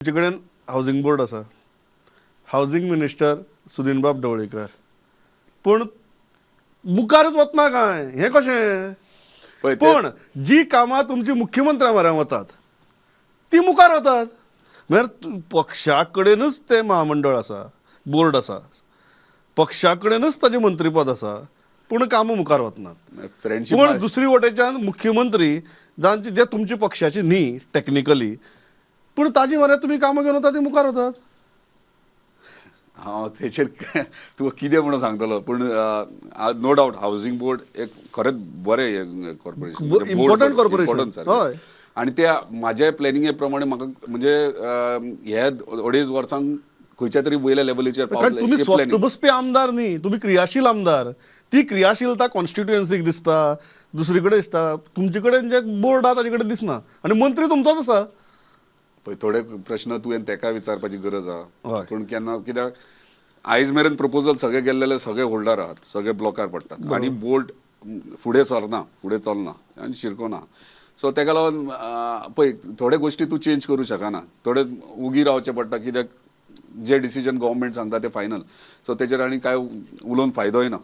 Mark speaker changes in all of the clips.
Speaker 1: तुमचे कडेन housing board आसा, हावजींग मिनिस्टर सुदिनबाब ढवळीकर, पूण मुखारच वतना काय हें कशें?
Speaker 2: पळय ते-
Speaker 1: पण जी कामां तुमची मुख्यमंत्र्या म्हऱ्यान वतात ती मुखार वतात. म्हळ्यार पक्षा कडेनच तें महामंडळ आसा, बोर्ड आसा, पक्षा कडेनच ताजें मंत्रीपद आसा, पूण कामां मुखार वचनात.
Speaker 2: फ्रेंडशीप
Speaker 1: पूण दुसरी वटेच्यान मुख्यमंत्री जांचे जे तुमच्या पक्षाची न्ही टॅक्निकली, पूण ताजे म्हऱ्यान तुमी कामां घेवन वता ती मुखार वतात.
Speaker 2: हांव तेचेर तुका कितें म्हणून सांगतलो, पूण नो डावट हावजींग बोर्ड एक खरेंच बरें कॉर्पोरेशन,
Speaker 1: important corporation. हय.
Speaker 2: आनी ते म्हाज्या प्लॅनिंगे प्रमाणे म्हाका म्हणजे हे अडेज वर्सांक खंयच्या तरी वयल्या लेवलीचेर
Speaker 1: कारण
Speaker 2: पावतले
Speaker 1: तुमी
Speaker 2: हे
Speaker 1: स्वस्थ
Speaker 2: planning.
Speaker 1: बसपी आमदार न्ही, तुमी क्रियाशील आमदार. ती क्रियाशीलता कॉन्स्टिट्युएन्सीक दिसता, दुसरी कडेन दिसता, तुमचे कडेन जे बोर्ड आहा ताजे कडेन दिसना, आनी मंत्री तुमचोच आसा.
Speaker 2: पळय थोडे प्रश्न तुवें तेका विचारपाची गरज आहा.
Speaker 1: हय.
Speaker 2: पूण केन्ना कित्याक आयज मेरेन प्रपोजल सगळे गेल्लेले सगळे होल्डर आहात, सगळे ब्लॉकार पडटात आनी बोर्ड फुडें सरना, फुडें चलना आनी शिरकोना. सो तेका लागून पळय थोडे गोश्टी तूं चेंज करूं शकना, थोडे उगी रावचें पडटा, कित्याक जे डिसिजन गव्हर्मेंट सांगता ते फायनल. सो तेचेर आनी कांय उलोवन फायदोय ना.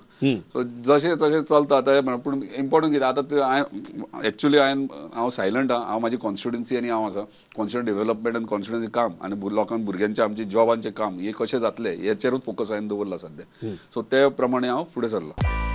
Speaker 2: सो जशें जशें चलता तें, पूण इम्पॉर्टंट कितें आतां ते हांवें एक्चुली हांवें हांव सायलंट आहा. हांव म्हाजी कॉन्स्टिट्युन्सी आनी हांव आसा कॉन्स्टिट्युन्सी डेव्हलपमेंट आनी कॉन्स्टिट्युन्सी काम आनी लोकांक भुरग्यांचें आमचें जॉबांचें काम हें कशें जातलें हेचेरूच फोकस हांवें दवरला सद्या. सो ते प्रमाणे हांव फुडें सरलां.